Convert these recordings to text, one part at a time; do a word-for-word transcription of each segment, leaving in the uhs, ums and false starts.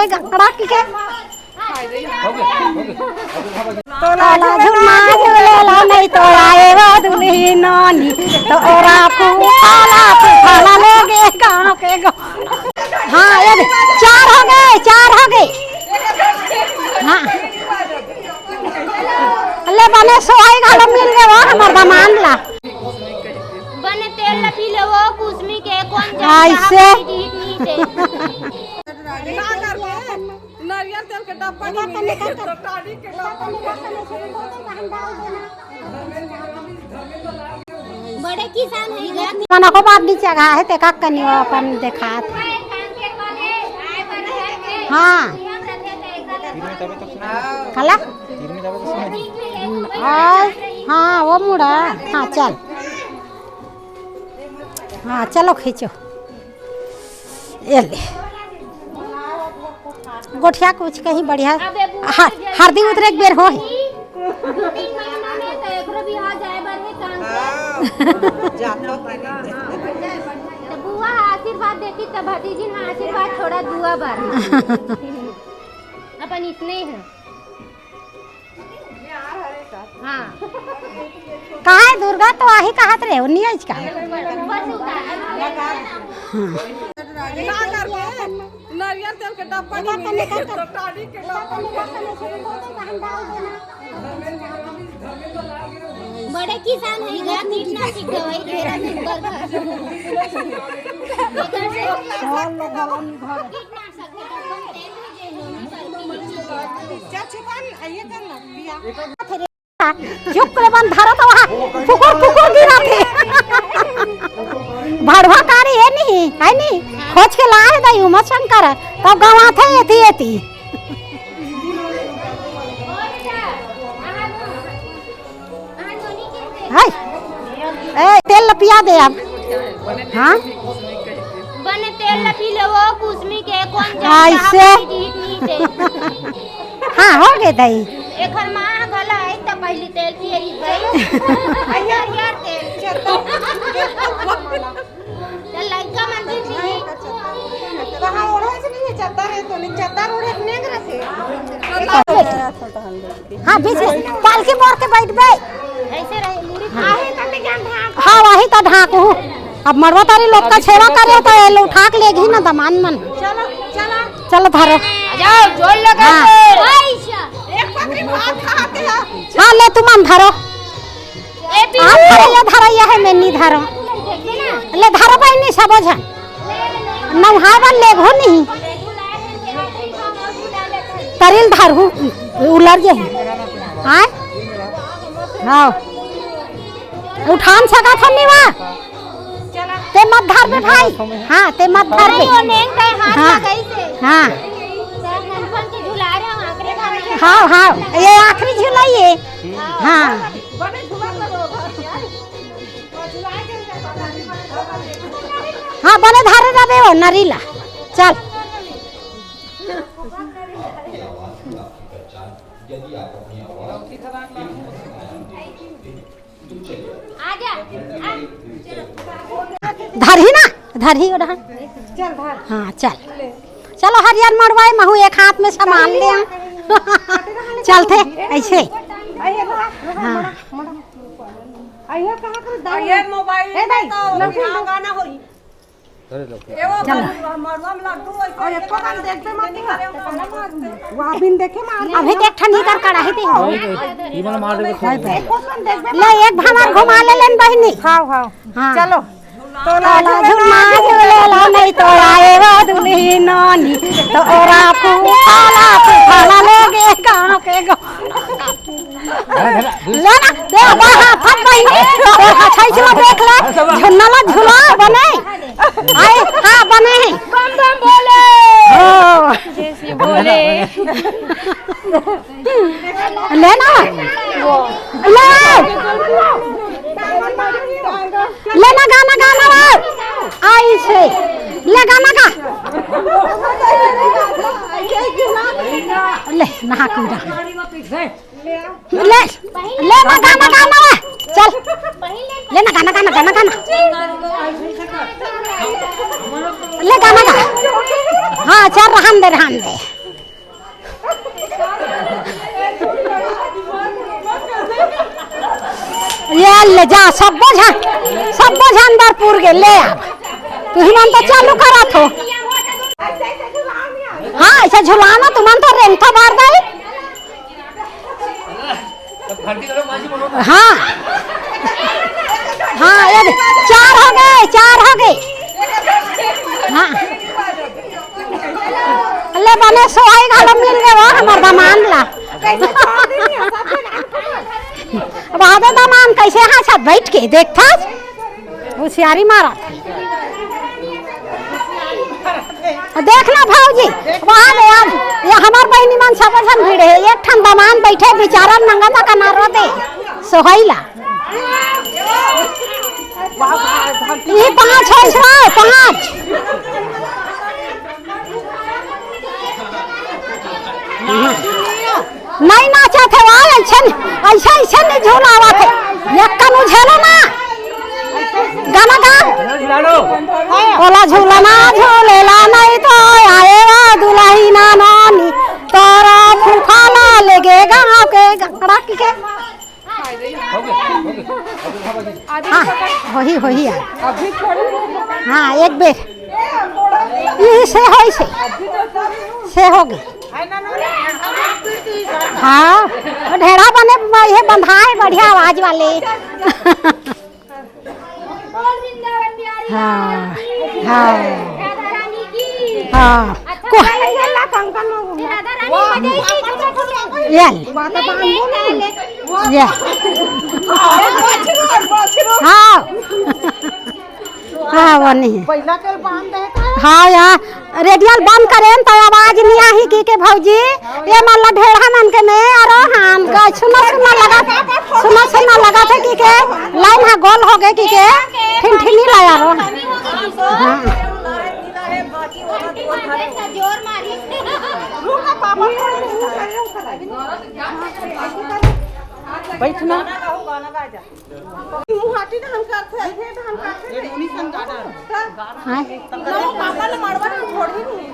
गड़क के। तोला झुलना झुलेला नहीं तोला ए वो दुल्ही नानी, तोरा फूफाला फूफाला लेगे गाँव के गो। हाँ, ये दे, चार हो गए, चार हो गए। हाँ, ले बने सोहाई घालो मिल गए वो हमर दमान ला। बने तेल ला पी ले वो कुसमी के कौन जान ऐसे। कहाँ पे जीत नहीं दे। का करबे? नरियर तेल के डब्बा नहीं मिले, तो टाड़ी के डब्बा। बड़े किसान है गा। कनको बात नीचे गा है, ते का कनी वो अपन देखात। हाँ। कला? और, हाँ, वो मुड़ा। हाँ, चल। हाँ, चलो खींचो। ये ले। गोठिया कुछ कहीं बढ़िया। अबे बुआ ह-, के हरदी उतरे एक बेर होय। दू तीन महीना में तो एकरो बिहाव जाए बर हे काम पे। हाँ, जातो तनी। तो बुआ आशीर्वाद देती तो भतीजिन आशीर्वाद छोड़ा दुआ बार। अपन इतने ही है। हाँ। कहाँ है दुर्गा? तो आही कहत रहे, उन्नी आज का। हाँ। का करबे? नरियर तेल के डब्बा नहीं मिले, तो टाड़ी के डब्बा। बड़े किसान है गा, कीटनाशक दवाई घेरा नहीं कर। कीटनाशक के डब्बा में तेल भेजे। चल छुपा, ये कर ना, पिया। चुप ले बन धरो तो वहाँ फुकुर फुकुर गिरा थे। भड़वा कारी है नहीं, है नहीं। खोज के लाए दई उमा शंकर, तब गवा थे एती एती। हाय। ए, तेल लपिया दे अब। हाँ? बने तेल ला पी ले वो कुसमी के कौन जान ऐसे। कहाँ पे जीत नहीं दे। हाँ, हो गए दई। एकर माँ घला आई त पहली तेल पिए रही भाई। अरे यार तेल। चल लइका मन भी पी। कहाँ ओढ़े से नहीं है, चद्दर है तो नहीं, चद्दर ओढ़े से नहीं रखे। हाँ, बीच में पालकी मोड़ के बैठ गए। ऐसे रहे, मुड़ी हाँ। आहे तब ले जान ढाक। हाँ, वही तो ढाकू। अब मड़वा तारी लोग का सेवा करे तो ये लोग उठा के लेगी ना दमान मन। चलो, चलो। चलो धरो। आ जाओ, जोर लगा हाँ। के। एक पकड़ी भात खाते हैं। हाँ, ले तुम मन धरो। ए, पी- आप धरो, ये धरो, ये है मैं नहीं धरो। ले धरो बहनी, सबो झन। नौहावन लेगो नहीं। तरिल धरहू, उलर जे है। हाँ? हाँ। उठान सकत हन निवा। ते मत धर बे भाई। हाँ, ते मत धर बे। नहीं, वो नेंग गए हाथ हाँ। में कैसे? हाँ। सब मनपन के झुला रहे हो, आखिरी में। हाँ, हाँ। ये आखिरी झुलाई है। हाँ। हाँ, बने धारे रहे हो, नरीला। चल। आजा, आ। धरही ना, धरही ओढ़ा। चल, धर। हाँ, चल। चलो, हरियर मड़वाई महू एक हाथ में संभाल ले। चलते, ऐसे। हाँ। अइया, कहाँ कर दाई? अइया, मोबाइल ए, दाई, में तो लखन यहाँ दो। गाना होई। अरे, लखन। ए, वो चलो। मड़ुआ, मड़ुआ में लड्डू वैसे और एको बार देखबे मत नहीं ना। वो अभी देखे मार अभी देख ठंडी कर कड़ाही थी। ये वाला मार देबे, खूब। एको बार देखबे ले, मत। एक भावर घुमा ले लेन बहिनी। हाँ, हाँ। हाँ। चलो। तोला तोला झुलना झुलेला नहीं तोरा ए वो दुल्ही नानी। तोरा फूफाला फूफाला लेगे गाँव के गो। ले ना, दे बा हाथ बहिनी। तोर हाथ है जो देख ले। झुलना ला झुला बने। आए, हाँ, बने हैं। बम बम बोले। ओ। जय श्री भोले। ले ना। ले। ले ना, गाना, गाना वो। आई से। ले गाना गा। ले, नहा कूदा। ले, ले ना गाना, गाना रे। चल। ले ना गाना, गाना, गाना, गाना। ले गाना गा। हाँ, चल, रहन दे, रहन दे। ये ले जा, सब्बो झन, सब्बो झन बर पुर गे, ले अब। तुही मन तो चालू करत हो। हाँ, ऐसे झुलाना, तुमन तो रेंगता बार दाई। हाँ। हाँ, ये दे, चार हो गए, चार हो गए। हाँ। ले बने सोहाई घलो मिल गए वो हमर दमान ला। अब आदे दमान कैसे हाँसत बैठ के देखथस? होशियारी मारत। देख ना भौजी, वहाँ ले अब ये हमर बहिनी मन सब झन भिड़े हे, एक ठन दमान बैठे बिचारा नंगा तक अनारो दे सोहैला। ये पाँच है इसमें, पाँच। नहीं नाचत हे, वाह, ऐसन, ऐसा, ऐसा नहीं झूलावत हे। एक कन उझेलो ना। गाना गा। ओला झूलना झूलेला नहीं तो आए वा दुलहिना नानी, तोरा फूफा ला लेगे गाँव के गड़क के। हाँ, होही, होही यार। हाँ, एक बेर। ई से होई से। से होगे। हाँ, वो ढेड़ा बने, ये बंधा है बढ़िया आवाज वाले। हाँ, हाँ। हाँ। को- ये ले। ये। हाँ। हाँ, वो नहीं है। हाँ, यहाँ रेडियल बंद करेन त आवाज नहीं आही कि के भौजी, ये मन ला ढेढ़ा मन के में अरो हान का सुना सुना लगा, सुना सुना लगा थे कि के लाइन हा गोल हो गए कि के ठिनठिनी लाया रो। हाँ। बैठना। मुहाटी धान करथे, अइहे धान करथे। ये नोनी सन गाना। हाँ। तो पापा ले मड़वा के घोड़ी नहीं।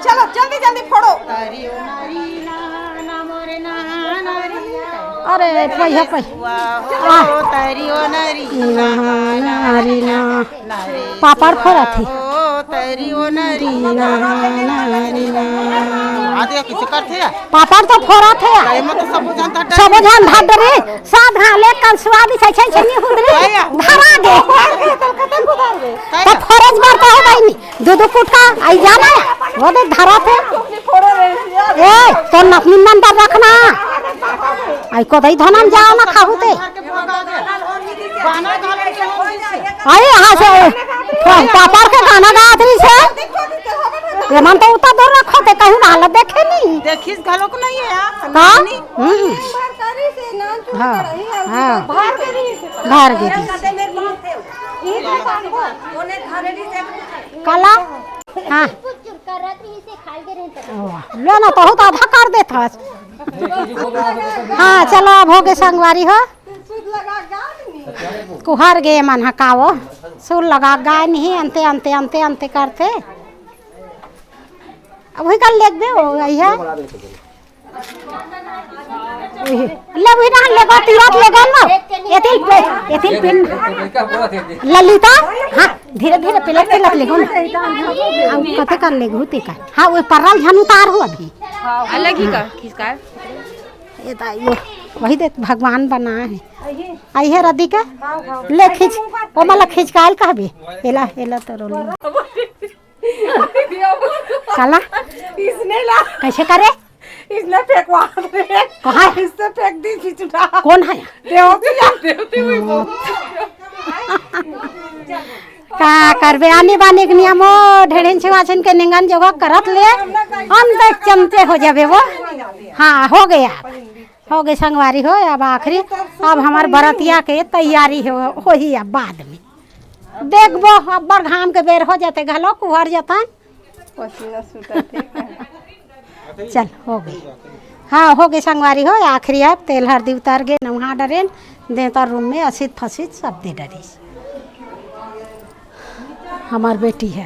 चलो, जल्दी, जल्दी फोड़ो। अरे, पहिया, पहिया। आ। ना, ना, रे ना। पापड़ फोरत हे। आ दे, किसे करथे या? पापड़ तो फोरत हे या। एमा तो सबो झन धर सबो झन धर डरे। सात घाले कल सुआद छै, छै, छै, नहीं हुदरे। धरा गे। तो फोरज बर तो है बहिनी। दो दो फुटका आई जाना है। वो दे धरा थे। ए, तो नपनी नंबर रखना। आई को दई धनम जाओ ना खाहू ते। अरे, यहाँ से पा-, पापड़ के गाना गात रही से। ये मन तो उतना दूर रखो थे, कहीं हालत देखे नहीं। देखिस घलोक नहीं है यार। का? नहीं। हम्म। हाँ, हाँ। बाहर के रही। बाहर के रही। काला? हाँ। वाह, ले ना, बहुत आधा कर देत हस। हाँ, चलो, अब हो गए संगवारी हो। कुहर गे मन ह का वो, सुर लगा गाय नहीं, अंते, अंते, अंते, अंते करते। अब वही कर लेबे हो गई है। ले वही ना ले बा तीरथ ले गन ना। एतिल पे, एतिल पिन। ललिता, हाँ, धीरे, धीरे पिलत, पिलत ले गन। अब कते कर ले घुते का। हाँ, वो परल झन उतार हो अभी। अलग ही का, खिसकाए। ये तो यो, वही दे भगवान बना है। आई है राधिका? ले खींच, ओ मला खींच काल कहबे। एला, एला तो रोल। काला? इसने ला। कैसे करे? इसने फेंकवा दे। कहाँ? इससे फेंक दी खिचड़ा। कौन है? देवती है। देवती हुई वो। का करबे, आनी बानी के नियम हो, ढेढ़िन छिवाछिन के निंगन जोगा करत ले, हम देख चमते हो जाबे वो। हाँ, हो गया, हो गए संगवारी हो, अब आखिरी, अब हमार बरतिया के तैयारी हो, होही अब बाद में। देखबो, अब्बड़ घाम के बेर हो जाते, घलो कुहर जतन। पसीना छूटत हे का? चल, हो गे। हाँ, हो गे संगवारी हो, आखिरी अब तेल हरदी उतर गे, नहा डरेन, देंतर रूम में असित फसित सब दे डरिस। हमर बेटी हे,